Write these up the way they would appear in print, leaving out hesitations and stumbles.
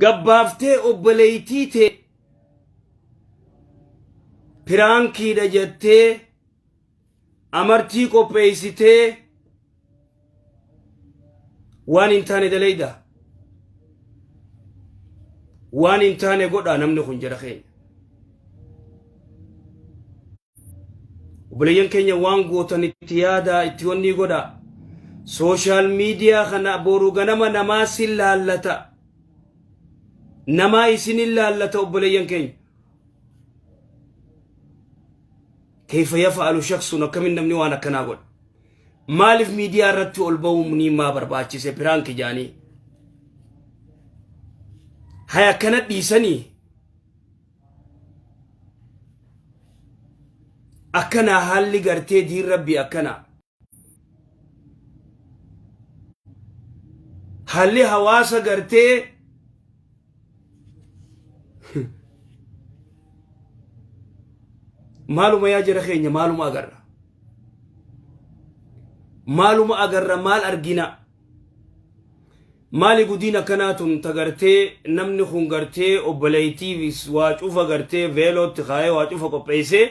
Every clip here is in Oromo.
Gabbaaftee obboleeytii tee piraankiidha jettee amartii qopheessitee waan hin taane dalayda. Waan hin taane godhaa namni kun jara keenya. Obboleeyyan keenya waan gootan itti yaadaa itti wannii godhaa. Sooshaal miidiyaa kana boru ganama namaa sin laallata. Namaa isin hin laallata obboleeyyan keenya. Keeyfa yafa'alu shaksun akkamin namni waan akkanaa godha. Maaliif miidiyaa irratti ol ba'uun ni maa barbaachise piraanki jaanii. Hay akkana dhiisanii akkanaa haalli gartee diin rabbii akkanaa. Haalli hawaasa gartee maaluma yaa jara keenya maaluma agarra. Maaluma agarra maal argina. Maali gudiin akkanaa tun ta gartee namni kun gartee obboleeytiifis waa cufa gartee veelootti kaayee waa cufa qopheessee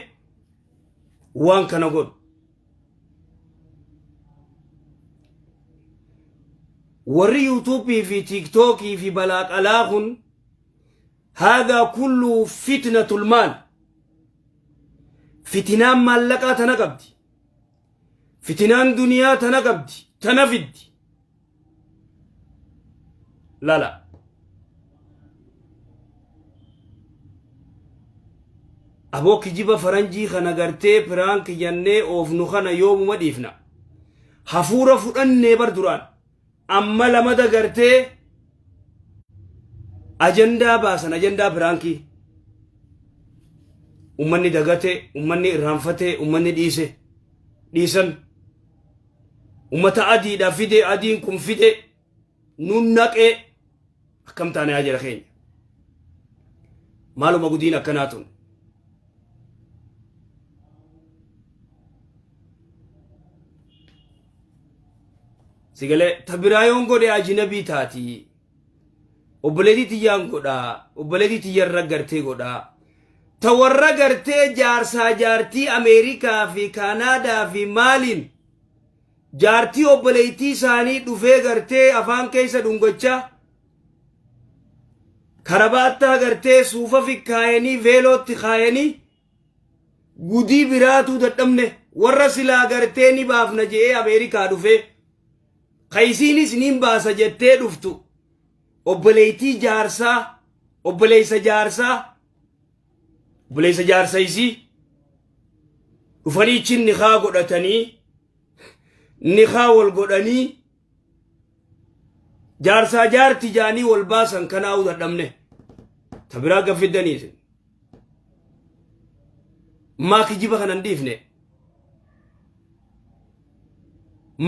waan kana godhu. Warri yuutuubii fi tiiktookii fi balaaqalaa kun haadaa kullu fitnatul maal. Fitinaan maallaqaa tana qabdi. Fitinaan duniyaa tana qabdi. Tana fiddi. Lala. Aboo kijiba faranjii kana gartee piraank jennee oofnu kana yoomuma dhiifna. Hafuura fudhannee bar duraan. Amma lamada gartee ajandaa baasan ajandaa piraankii. Ummanni dagate, ummanni irraanfate, ummanni dhiise. Dhiisan. Ummata adiidha fide, adiin kun fide, nun naqee akkam taane yaa jara keenya. Maaluma gudiin akkanaa tun. Sigalee ta biraa yoon godhe ajinabii taati. Obboleetii tiyyaan godhaa. Obboleetii tiyyarra gartee godhaa. Ta warra gartee jaarsaa jaartii Ameerikaa fi Kaanaadaa fi maaliin jaartii obboleettii isaanii dhufee gartee afaan keessa dhungachaa karabaattaa gartee suufa fikkaayanii veelootti kaayanii gudii biraatuu dadhabne warra silaa gartee ni baafna je'ee Ameerikaa dhufee kayisiinis niin baasa jettee dhuftu obboleettii jaarsaa obboleessa jaarsaa obboleessa jaarsa isii dhufanii chin nikaa godhatanii nikaa wal godhanii jaarsaa jaarti jaanii wal baasan kanaa'uu dadhabne ta biraa gaffiddanii isin maa kijiba kana hin dhiifne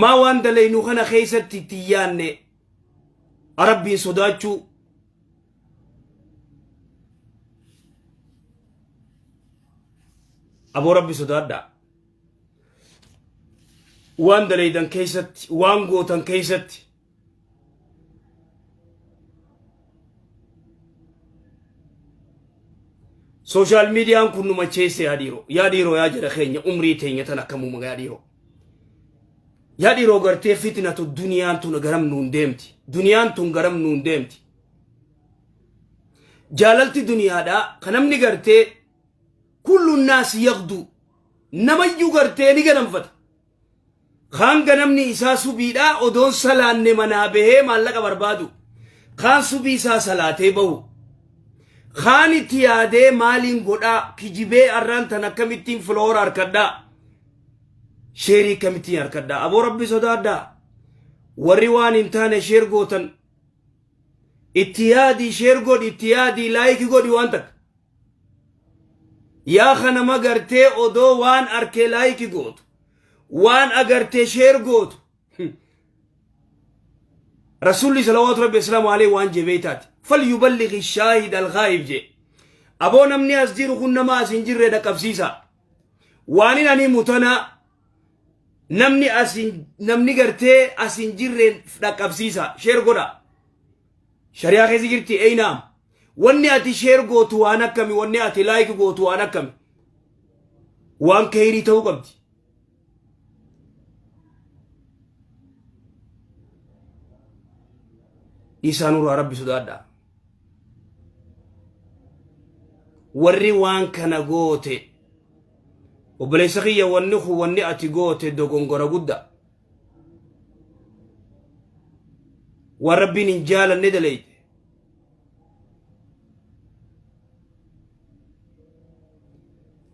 maa waan dalaynu kana keessatti itti hin yaanne rabbiin sodaachuu aboo rabbi sodaadhaa waan dalaydan keessatti waan gootan keessatti sooshaal miidiyaan kun nu macheesse yaa dhiiroo yaa dhiiroo yaa jara keenya umrii teenya tan akkamuma yaa dhiiroo yaa dhiiroo gartee fitnatu duniyaan tun garam nuun deemti duniyaan tun garam nuun deemti jaalalti duniyaadhaa ka namni gartee kullu naas yaqdu namayyuu gartee ni ganamfata Kaan ganamni isaa subiidhaa odoon salaanne manaa bahee maallaqa barbaadu. Kaan subii isaa salaatee bahu. Kaan itti yaadee maaliin godhaa kijibee arraan tan akkamittiin filoora harkadhaa. Sheerii akkamittiin harkadhaa. Aboo rabbi sodaadhaa. Warri waan hin taane sheer gootan. Itti yaadii sheer godhi itti yaadii laayikii godhi waan takka. Yaa kanama gartee odoo waan arkee laayiki gootu waan agartee sheer gootu Rasuulli salawaatu rabbi islaamu alayhi waan jee beeytaati falyuballighi shaahid alghaayib jee aboo namni as jiru kun nama as hin jirre dhaqqabsiisa waanin ani mutanaa namni as hin namni gartee as hin jirreen dhaqqabsiisa sheer godha. Shari'aa keessa jirti eeynaam. Wanni ati share gootu waan akkami, wanni ati like gootu waan akkami. Waan keyrii ta'uu qabdi. Dhiisaa nurraa Rabbi sodaadhaa. Warri waan kana goote obboleessa kiyya, wanni kun, wanni ati goote dogongora guddaa. Waan Rabbiin hin jaalanne daleyte.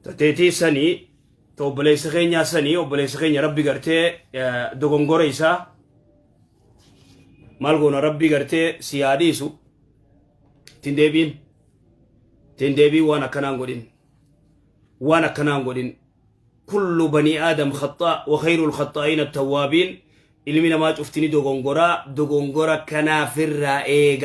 Tateetii sanii ta obboleessa keenyaa sanii, obboleessa keenya Rabbi gartee dogongora isaa maal goona, Rabbi gartee si haa dhiisu. Ittiin deebiin, ittiin deebiin, waan akkanaan godhin, waan akkanaan godhin. Kullu banii aadam khaxaa wa khayrul khaxaa'iin attawwaabiin. Ilmi namaa cuftini dogongoraa, dogongora kanaafirraa eegaa.